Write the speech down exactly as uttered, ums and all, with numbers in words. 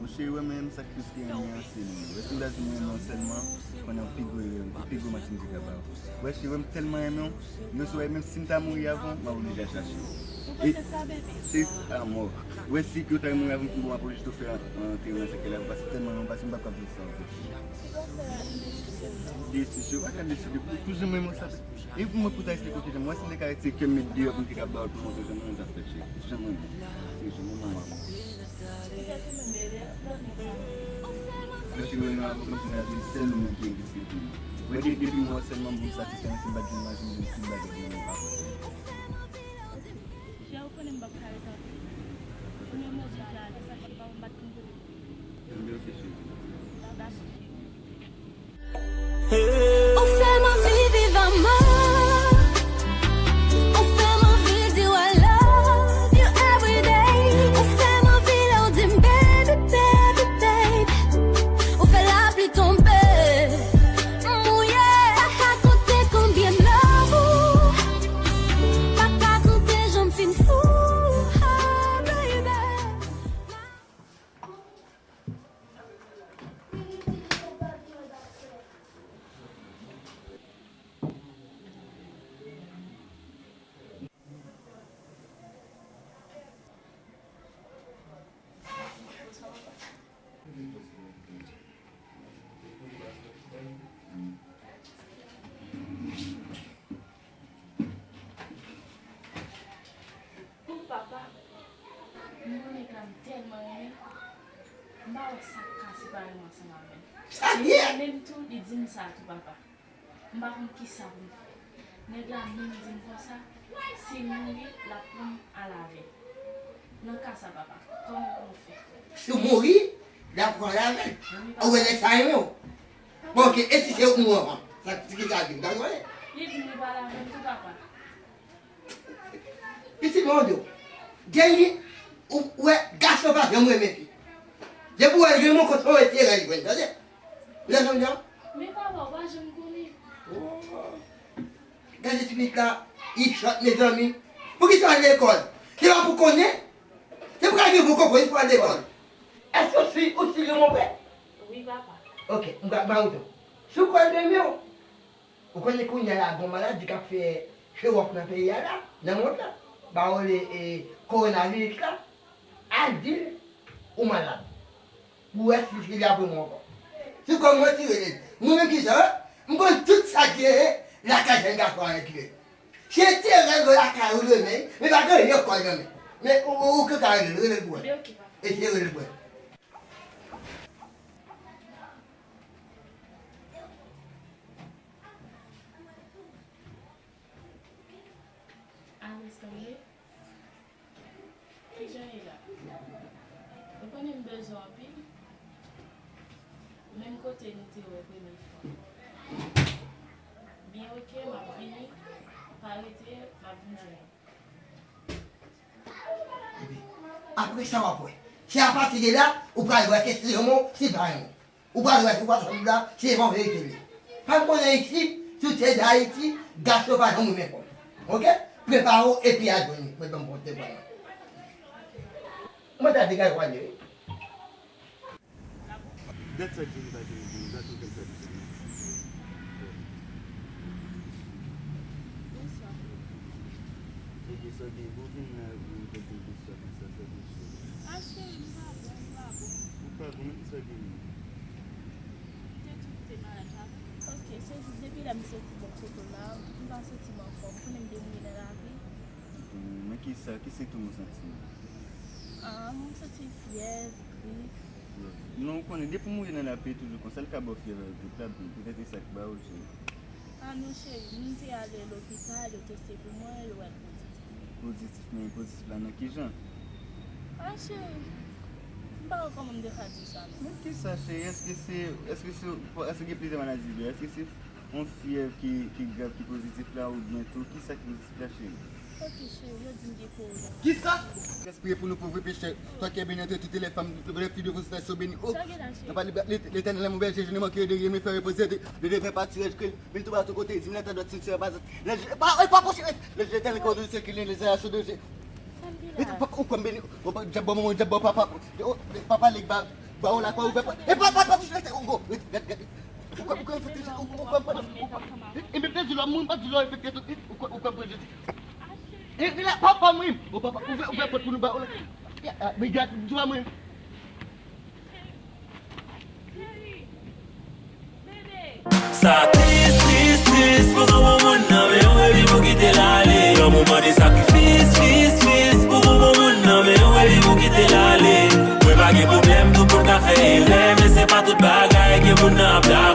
Cheri, wè, mwen menm sa k plis ki renmen an se nou. Wè, si m ta di m renmen w sèlman, konnen w pi gwo erè, w pi gwo manti m te ka ba w. Wè, cheri, wè, m tèlman renmen w, yo sou wè, menm si m ta mouri avan w, m ap oblije al chache w. Ou panse sa, bebe? Cheri, amò. Wè, si yo ta mouri avan m, m ap oblije tou fè anterman sa k la, paske tèlman renmen w, paske m p ap ka viv san ou. Ki gwosè enbesil sèlman? Desi, cheri, w pa ka desi, toujou m renmen w sa. E pou mwen, pou ta eksplike w kijan, mwen, si m te ka retire kè m met deyò pou m te ka ba w l pou montre w jan mwen menm ta fè, cheri. Jan mwen menm. Se jan mwen menm. Petèt ou menm, bebe, nan men mwen. Mwen te renmen avè w kòmsi ta di sèl ou menm ki egziste pou mwen. Mwen, de-, depi m wè w sèlman, m vin satisfè, menm si m pa t vin manje, m vin tout bagay pou mwen avè w. Chè, ou konnen m p ap ka rete anpil. Ou menm ou di deja, lè sa fè pa m bat pou m kote. Enben, ok, cheri. Dakò, cheri. Ou fè m anvi viv amò. Ou fè m anvi di w I love you every day. Ou fè m anvi lè w di m baby, baby, baby. Ou fè lapli tonbe, m mouye. Pa ka konte konbyen m love ou. Pa ka konte jan m fin fou, ah, baby. Papa, m gon nèg la m tèlman renmen, m pa wè sa k ka separe m ansanm avè l. Sa l ye? Li menm tou, li di m sa tou, papa. M pa konn kisa pou m fè. Nèg la menm di m konsa, si m mouri, l ap pran m al avè l. Nan ka sa, papa, kòman pou m fè? Si w mouri, l ap pran w al avè l. Wi, papa. Ou wè nèg sa renmen w. Bon, ok, e si se ou k mouri anvan? Sa ki ka di m, gade wè. Li di m li pral avè m tou, papa. Pitit mwen, w di w. Deni, ou wè, gason pa janm renmen fi. Depi w wè l gen moun konsa, w wè se rèl jwenn, tande? Ou tande sa m di a? Men papa, w pa janm konnen. Oh. Gade ti pitit la, li sòt, mezanmi. Poukisa w al lekòl? Se pa pou konnen? Se pou gade pou konprann, pou al lekòl. Èske w si, ou si gen mon frè? Wi, papa. Ok, m ka ba ou tou. Si w kwè demen w, ou konnen kounye a la, gon maladi k ap fè fewòk nan peyi a la, nan mond la. Ba yo le, e, kowonaviris la, al di l ou malad. Pou wè si, si l ap renmen w ankò. Si kò m retire li. Mwen menm ki sa, m konn tout sa k genyen lakay jèn gason a retire. Se te rèl lakay ou renmen, men pa gen anyen kò l renmen. Men ou, ou, ou ke ka rele l, rele l pou wè. Eseye rele l pou wè. Alo, Stanley? Kijan ye la? Ou konnen m bezwen w anpil. Menm kote nou te wè premye fwa. Byen, ok, m ap vini. Pa rete, m ap vin jwenn ou. Epi, apre sa w ap wè. Se apati de la, ou pral wè ke si renmen w, si pa renmen w. Ou pral wè, ou pral sanble la, se yon verite li. Pa m konnen isit, sou tè Dayiti, gason pa janm renmen fanm. Ok? Prepare w epi al jwenn li, mwen ban m pote pran. Mwen ta degaje w ale, wi. Dat sa k vini pa vini, dat ou fè sa deja. Bonswa. Ebyen, sa gen bon vin la, ou pote bonswa konsa, sa gen cheri. Ah, cheri, m pa bon, m pa bon. Ou pa bon, men ki sa gen menm? M te tou te malad la. Ok, se jis depi lè m soti bò kote w la, m pa santi m anfòm. Ou konnen m te mouri nan lavi. Bon, men ki sa, ki sentòm ou santi? Ah, m santi fyèv, grip. Non, ou konnen, depi w mouri nan lavi, toujou konsa, l ka ba w fyèv ak grip la, bon, petèt se sa k ba w, cheri. Ah non, cheri, m te ale lopital, yo teste pou mwen, yo wè l pozitif. Pozitif, men pozitif la nan ki jan? Ah, cheri, m pa wè kòman m te ka di w sa, non. Men ki sa, cheri? Èske se, èske se, èske gen plizyè maladi vre? Èske se yon fyèv ki, ki grav, ki pozitif la, oubyen tou, ki sa ki pozitif la, cheri? Ok, cheri, yo di m gen kowona. Ki sa? Espri pou nou pòv pechè. Toi qui es bénie entre toutes les femmes, le fruit de vos entrailles sont béni. Oh, sa gen la, cheri? Nan pale Letènèl, mon berger, je ne manquerai de rien, me fait reposer de, de, de verts pâturages, que, men tou ba tou kote, di m lè ta dwat, si se pa, pa, pa posib, le Letènèl kòdon se ki li, les asos de, sa m di la? Ou kwè m beni, ou pa, dyab bon manman, dyab bon papa, oh, papa, li ba, Ba w la, pa ouvè pòt. E pa, pa, pa, ou kwè, ou kwè enfekte, ou kwè, ou kwè, e menm te di lò, moun pa di lò enfekte tou, ou kwè, ou kwè mwen jezi. E, e la, pa, pa mwen, o papa, ouvè, ouvè pòt pou nou ba w la. Ya, a, men gad, di pa mwen. Sa tris, tris, tris pou granmoun nan, men yon revi pou kite l ale. Granmoun mande sakrifis, fis, fis pou granmoun nan, men yon revi pou kite l ale. Mwen pa gen pwoblèm, tout moun ka fè erè, men se pa tout bagay ke moun nan ap dakò.